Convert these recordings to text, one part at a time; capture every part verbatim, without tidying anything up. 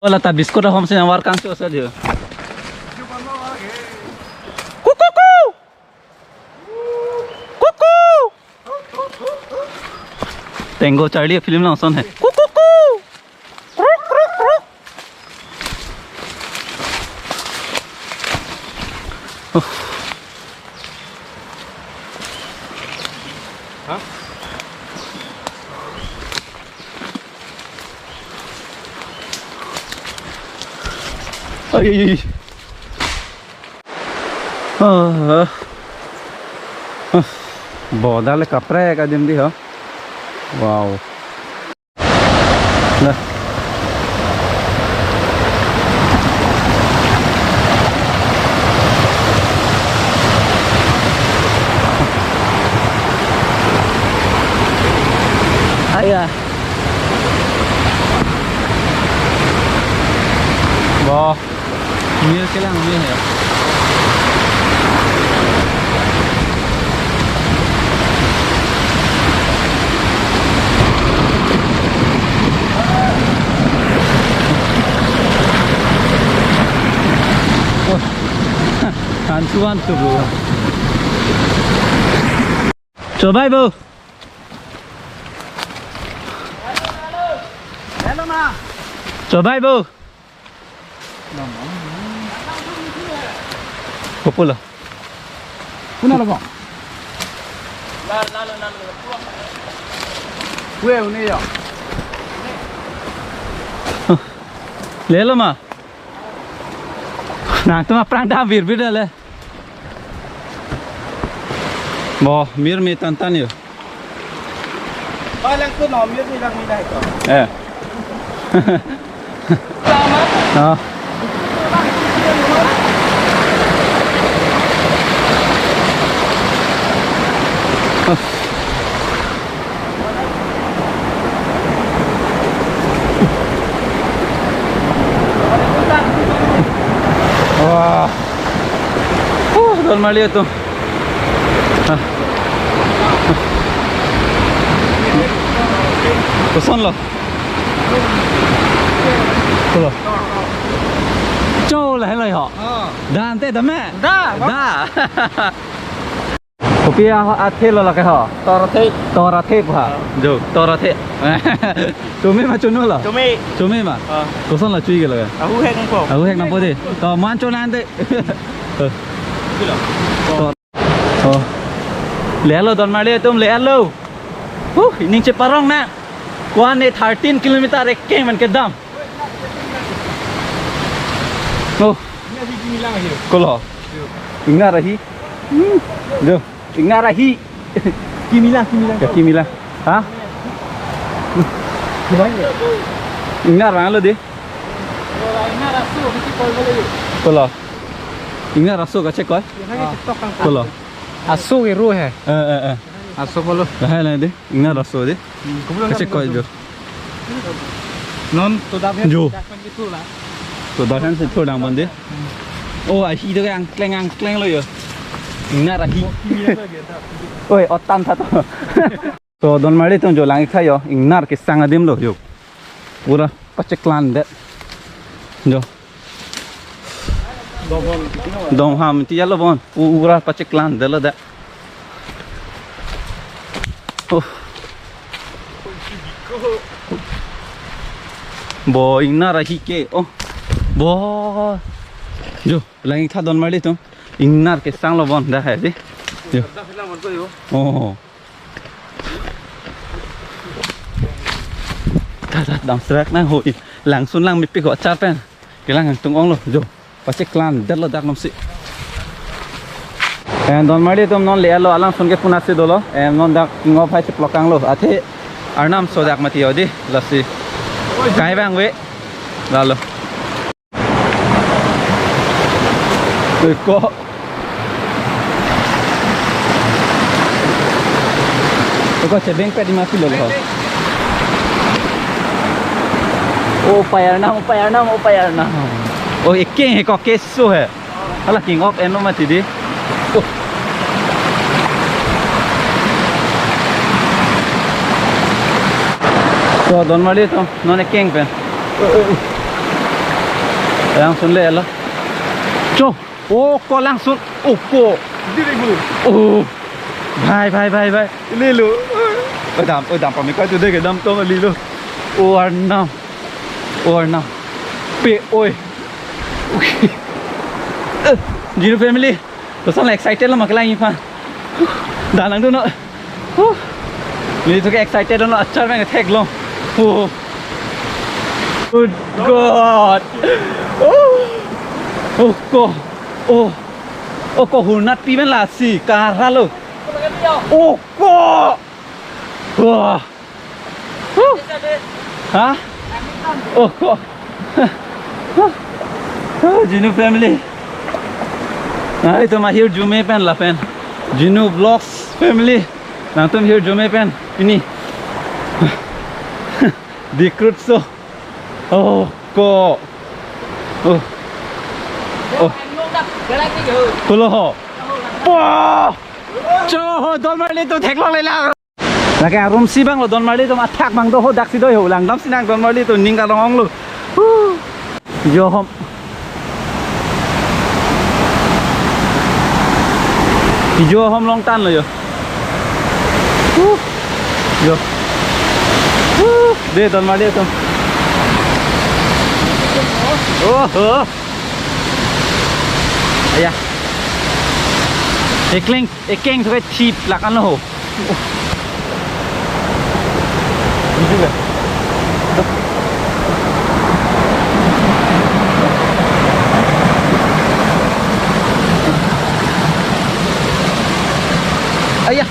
Hola, ta biscuit ahom si nangvar kangcho sa dio. Kukuku! Kuku! Tango Charlie film along ason he. Kukuku! Kruk, kruk, kruk. Oh. Hah? Ai, ai, ai. Ah, ah. Ah, boda le kaprek adim di ha. Wow. Nah. Aya. Bo. Mir kelang mir he. Oh. Hansuan tu, bro. Chobai, bo. Hello, ma. Chobai, bo. Kopulo. Kuna lo, bo. Kue une yo. Lelo, ma. Nangtum aphrang dam birbir dale. Bo, mir me tantan yo. Palang tu no, mir ni lang ni dai to. Eh. Ah. Wah. Uh, don marli atum. Ah. Kosonlo? Kolo. Cho lahelo ho. Ah. Dam te dam me? Da. Da. Kopi a, athe lo lake ho? Tor athe. Tor athe pa. Jo, tor athe. Chome ma chono lo? Chome. Chome ma? Ah. Kosonlo chui ke lake? Ahu hek nangpo. Ahu hek nangpo de. To man cho nang de. To. Oh. Lelo don marli atum lelo. Huh, ining cheparong na. Ko-an ne thirteen kilometer ekeng man kedam. Oh. Kolo. Ingnar ahi. Hmm. Jo. Ingnar ahi. Kimi lang, kimi lang. Ya, kimi lang. Ha? Kimi lang ya? Ingnar bang lo di. Ingnar aso, kisi kol kali. Kolo. Ingnar aso kacheck koi. Kolo. Aso ke ru he. Eh, eh, eh. Aso kolo. Lahai lahai di. Ingnar aso di. Hmm, kebetulan kacheck koi jo. Non to dap he. Jo. Dak pen gitu lah. To dap pen si thur dang bon di. Oh, ahi to angkleng angkleng lo yo. Ingnar ahi. Oi, otan tha to. To don marli atum jo lang-ik tha yo. Ingnar kesang adim lo yo. Pura pacheklan det. Jo. Dom ham ti yalo bon. U-, ura pacheklan det lo det. Oh. Bo ingnar ahi ke. Oh. Bo. Jo, lang-ik tha don marli atum. Ingnar kesang lo bon dak hai di. Jo. Oh. Ta ta dam srak nang ho i. Langsun lang mepik ho achar pen. Kelang hangtung ong lo jo. Pacheklan det lo dak nomsi. En don marli atum non lelo alangsun ke punasi dolo. En non dak king of hai cheplokang lo. Athe arnam so dak mati yo di. Lasi. Kai bang ve. Lalo. Oi, ko. Ko chebeng pedi mati lo ho. Oh, payar nam, oh, payar nam, oh, payar nam. Oh, ekeng he ko keso he. Hala king of eno mati di. Oh. So, don marli atum, non ekeng pen. Oi, oi, oi. Langsun le lo. Cho. Oh, ko langsun. Oh, ko. Diri bu. Oh. Bhai, bhai, bhai, bhai. Lelo. Odam, odam pami kai tu de kedam to lelo. Oh, Arnam. Oh, Arnam. Pe, oi. Okay. Eh, Jinu family. Kosonlo, excited lo ma kelang iphan. Dalang do no. Huh. Nelitum ke excited lo, achar bang theklong. Oh. Good God. Oh. Oh, ko. Oh. Oh, ko hurnat pi men lasi karalo. Oh, ko. Wah. Huh. Ha? Oh, ko. Oh, Jinu family. Nangtum ahirjume pen lapen Jinu Vlogs family. Nangtum hirjume pen pini. Dikrutso. Oh, ko. Oh. Oh. Pulo ho. Po. Cho ho, don marli atum theklong le lang. Lake arum si bang lo, don marli atum athak bang do ho, daksi do ho, langdam si nang don marli atum ning kalong ong lo. Huh. Jo hom. Jo hom long tan lo jo. Huh. Jo. Huh. De don marli atum. Oh, oh. Aya. Ekeng, ekeng tu ke thip lakan lo ho. Aya.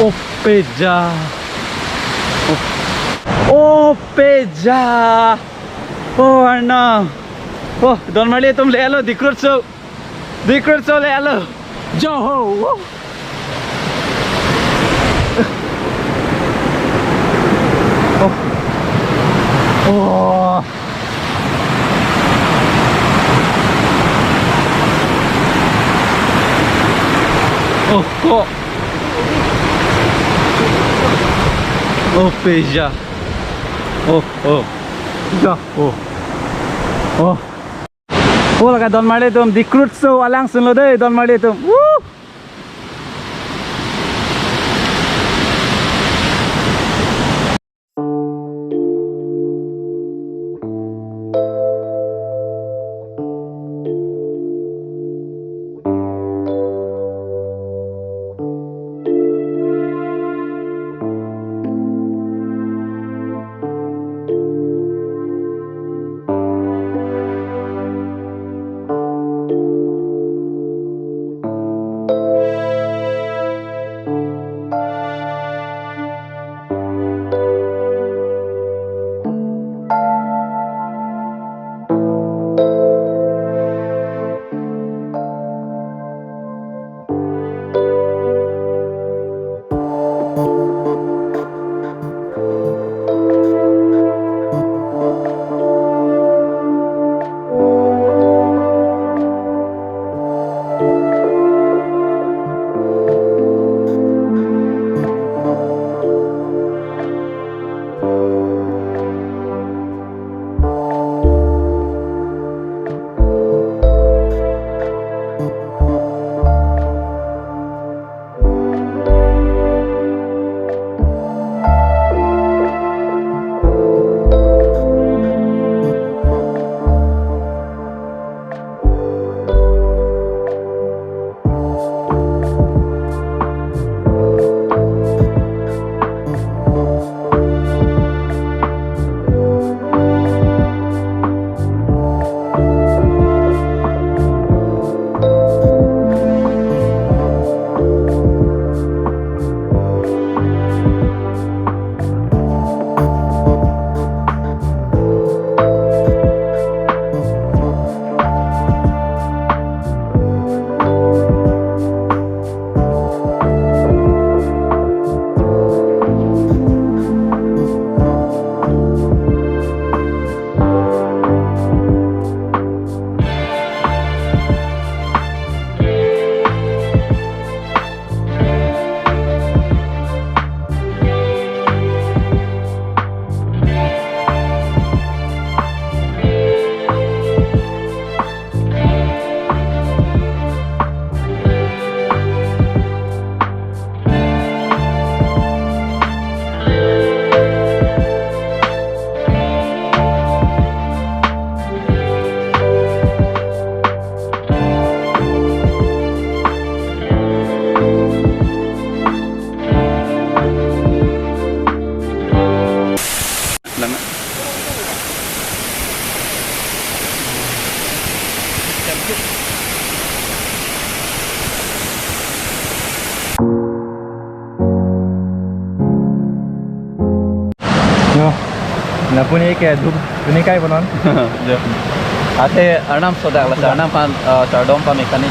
Oh, peja. Oh, oh, peja. Oh, Arnam. Oh, don marli atum le lo, dikrutso. Dikrutso le lo. Jo ho. Oh. Oh. Oh, ko. Oh, peja. Oh, oh. Ja, oh. Oh. Oh, lake don marli atum, dikrutso alangsun lo de, don marli atum. Woo! Lapu ne ke duk, pini kai bonon. Jo. Athe Arnam sodak la, Arnam aphan, eh, kardom pame kani.